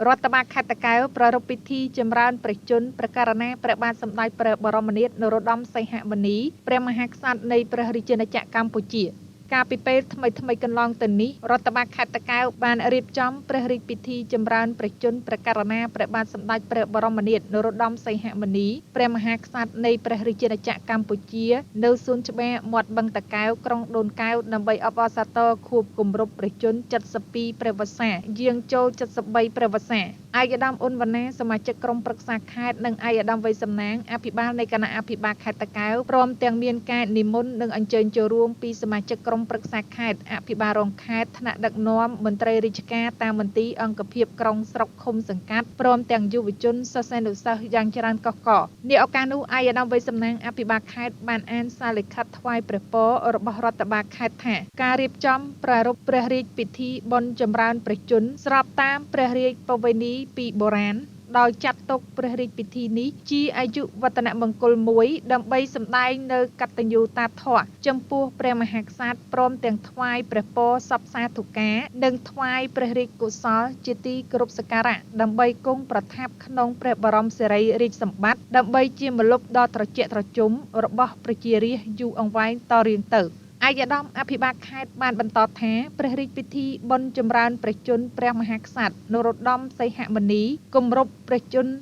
រដ្ឋបាលខេត្តតាកែវប្រារព្ធពិធីចម្រើនព្រះជន្មព្រះករុណាព្រះបាទសម្ដេចព្រះបរមនាថនរោត្តមសីហមុនីព្រះមហាក្សត្រនៃព្រះរាជាណាចក្រកម្ពុជា។ កាលពីពេលថ្មីៗកន្លងទៅនេះ រដ្ឋបាលខេត្តតាកែវបានរៀបចំព្រះរាជពិធីចម្រើនព្រះជន្មព្រះករុណាព្រះបាទសម្ដេចព្រះបរមនាថនរោត្តមសីហមុនីព្រះមហាក្សត្រនៃព្រះរាជាណាចក្រកម្ពុជា នៅសួនច្បារមាត់បឹងតាកែវក្រុងដូនកែវ ដើម្បីអបអរសាទរខួបគម្រប់ព្រះជន្ម72ព្រះវស្សាយាងចូល73ព្រះវស្សា។ ឯកឧត្តមអ៊ុនវណ្ណា សមាជិកក្រុមប្រឹក្សាខេត្ត និងឯកឧត្តមវៃសំណាង អភិបាលនៃគណៈអភិបាលខេត្តតាកែវ ព្រមទាំងមានការនិមន្តនិងអញ្ជើញចូលរួមពីសមាជិកក្រុមប្រឹក្សាខេត្ត អភិបាលរងខេត្ត ថ្នាក់ដឹកនាំមន្ត្រីរាជការតាមមន្ទីរអង្គភាពក្រុងស្រុកឃុំសង្កាត់ ព្រមទាំងយុវជនសិស្សានុសិស្សយ៉ាងច្រើនកុះករ។ នាឱកាសនោះ ឯកឧត្តមវៃសំណាង អភិបាលខេត្តបានអានសារលិខិតថ្វាយព្រះពររបស់រដ្ឋបាលខេត្តថា ការរៀបចំប្រារព្ធព្រះរាជពិធីបុណ្យចម្រើនព្រះជន្មស្របតាមព្រះរាជប្រពៃណីពីបុរាណ ដោយចាត់ទុកព្រះរាជពិធីនេះជាអាយុវឌ្ឍនមង្គលមួយ ដើម្បីសម្ដែងនូវកតញ្ញូតាធម៌ចំពោះព្រះមហាក្សត្រ ព្រមទាំងថ្វាយព្រះពរសព្ទសាធុការ និងថ្វាយព្រះរាជកុសលជាទីគោរពសក្ការៈ ដើម្បីគង់ប្រថាប់ក្នុងព្រះបរមសិរីរាជសម្បត្តិ ដើម្បីជាម្លប់ដ៏ត្រជាក់ត្រជុំរបស់ប្រជារាស្ត្រយូរអង្វែងតរៀងទៅ។ ឯកឧត្តមអភិបាលខេត្តបានបន្តថា ព្រះរាជពិធីបុណ្យចម្រើនព្រះជន្មព្រះមហាក្សត្រនរោត្តមសីហមុនី គម្រប់ព្រះជន្ម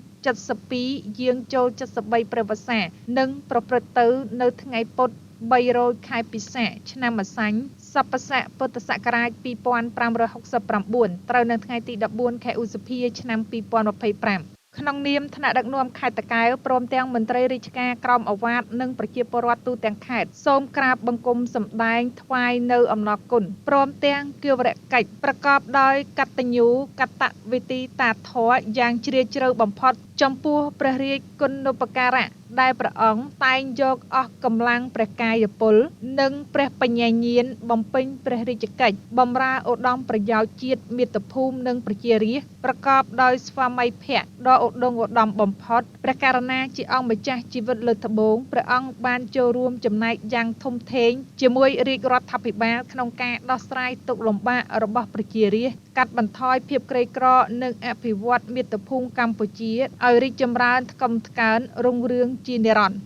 72យាងចូល73ព្រះវស្សា នឹងប្រព្រឹត្តទៅនៅថ្ងៃពុធ3រោចខែពិសាខឆ្នាំម្សាញ់សប្បស័កពុទ្ធសករាជ2569 ត្រូវនៅថ្ងៃទី14ខែឧសភាឆ្នាំ2025។ ក្នុងនាមថ្នាក់ដឹកនាំខេត្តតាកែវ ព្រមទាំងមន្ត្រីរាជការក្រោមឱវាទ និងប្រជាពលរដ្ឋទូទាំងខេត្ត សូមក្រាបបង្គំសម្ដែងថ្វាយនៅអំណរគុណ ព្រមទាំងគាវរកិច្ចប្រកបដោយកតញ្ញូកតវេទិតាធម៌យ៉ាងជ្រាលជ្រៅបំផុត ចំពោះព្រះរាជគុណូបការៈដែលព្រះអង្គតែងយកអស់កម្លាំងព្រះកាយពល និងព្រះបញ្ញាញាណបំពេញព្រះរាជកិច្ចបម្រើឧត្តមប្រយោជន៍ជាតិមាតុភូមិនិងប្រជារាស្ត្រ ប្រកបដោយស្វាមីភក្តិដ៏ឧត្តុង្គឧត្តមបំផុត។ ព្រះករុណាជាអង្គម្ចាស់ជីវិតលើត្បូង ព្រះអង្គបានចូលរួមចំណែកយ៉ាងធំធេងជាមួយរាជរដ្ឋាភិបាលក្នុងការដោះស្រាយទុក្ខលំបាករបស់ប្រជារាស្ត្រ កាត់បន្ថយភាពក្រីក្រ និងអភិវឌ្ឍមាតុភូមិកម្ពុជាឲ្យរីកចម្រើនថ្កុំថ្កើងរុងរឿងជានិរន្តរ៍។